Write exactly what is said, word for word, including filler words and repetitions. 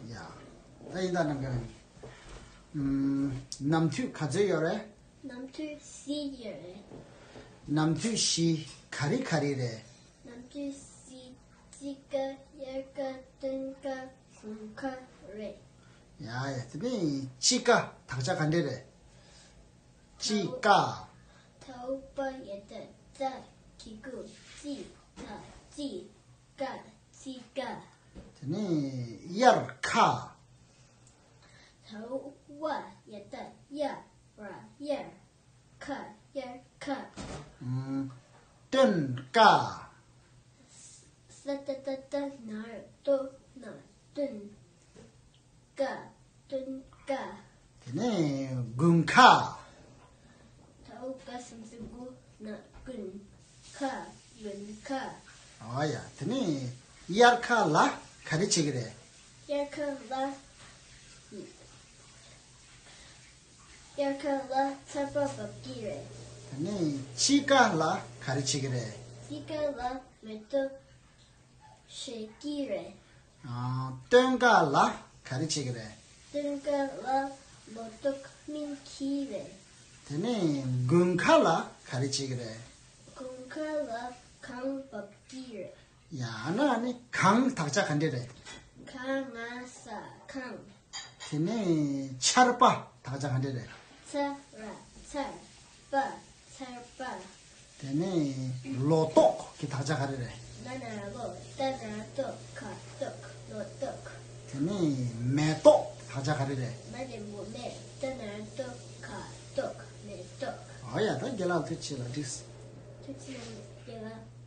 ཡ། ད་ཡིན་ད་ནམ་གང་། ཨུམ། ནམ་དུས་ག་ཚོད་ཡོད་རེད། ནམ་དུས་བཞི་ཡོད་རེད། ནམ་དུས་བཞི་ག་རེ་ག་རེ་རེད། ནམ་དུས་བཞི་དཔྱིད་ཀ། དབྱར་ཁ། སྟོན་ཁ། དགུན་ཁ་རེད། ཡ་ཡ། དེ་ནས་དཔྱིད་ཀ་དག་ཆ་ག་འདྲ་རེད། དཔྱིད་ཀ། ཐའོ་པ་ཡ་བཏགས་ཐ། གི་གུ་ཙི། ཐ་ཙི། ཀ། དཔྱིད་ཀ། དེ་ནས་དབྱར་ཁ། ཐའོ་པ་ཡ་བཏགས་ཡ། ར་དབྱར། ཁ། དབྱར་ཁ། ཨུམ། སྟོན་ཀ། ས་ཏ་བཏགས་སྟ། ན་རོ་ཏོ། ན། སྟོན་ཀ། སྟོན་ཀ། དེ་ནས་དགུན་ཁ། ཐའོ་ག་ས་མཚམས་དགུ། ན་དགུན། ཁ། དགུན་ཁ། ཨོ་ཡ། དེ་ནས་དབྱར་ཁ་ལ་ག་རེ་བྱེད་ཀྱི་རེད། དབྱར་ཁ་ལ། དབྱར་ཁ་ལ་ཆར་པ་འབབ་ཀྱི་རེད། དེ་ནས་དཔྱིད་ཀ་ལ་ག་རེ་བྱེད་ཀྱི་རེད། དཔྱིད་ཀ་ལ་མེ་ཏོག་བཞད་ཀྱི་རེད། ཨ། སྟོན་ཁ་ལ་ག་རེ་བྱེད་ཀྱི་རེད། སྟོན་ཁ་ལ་ལོ་ཏོག་སྨིན་གྱི་རེད། དེ་ནས་དགུན་ཁ་ལ་ག་རེ་བྱེད་ཀྱི་རེད། དགུན་ཁ་ལ་གངས་འབབ་ཀྱི་རེད། ཡ། ཨ་ནི་གངས་དག་ཆ་ག་འདྲ་རེད། ག་ང་ས། གངས། དེ་ནས་ཆར་པ་དག་ཆ་ག་འདྲ་རེད། ཚ་ར་ཚར། པ། ཚར་པ། དེ་ནས་ལོ་ཏོག་གི་དག་ཆ་ག་རེ་རེད། ལ་ན་ལོ། ཏ་ན་ཏོ། ག་ཏོག་ལོ་ཏོག་དེ་ནས་མེ་ཏོག་དག་ཆ་ག་རེ་རེད། མ་ན་མོ་མེ། ཏ་ན་ཏོ། ག་ཏོག་མེ་ཏོག་ཨོ་ཡ། ད་རྒན་ལགས་ཐུགས་རྗེ་ཆེ་ལ་འགྲིགས། ཐུགས་རྗེ་ཆེ་རྒན་ལགས།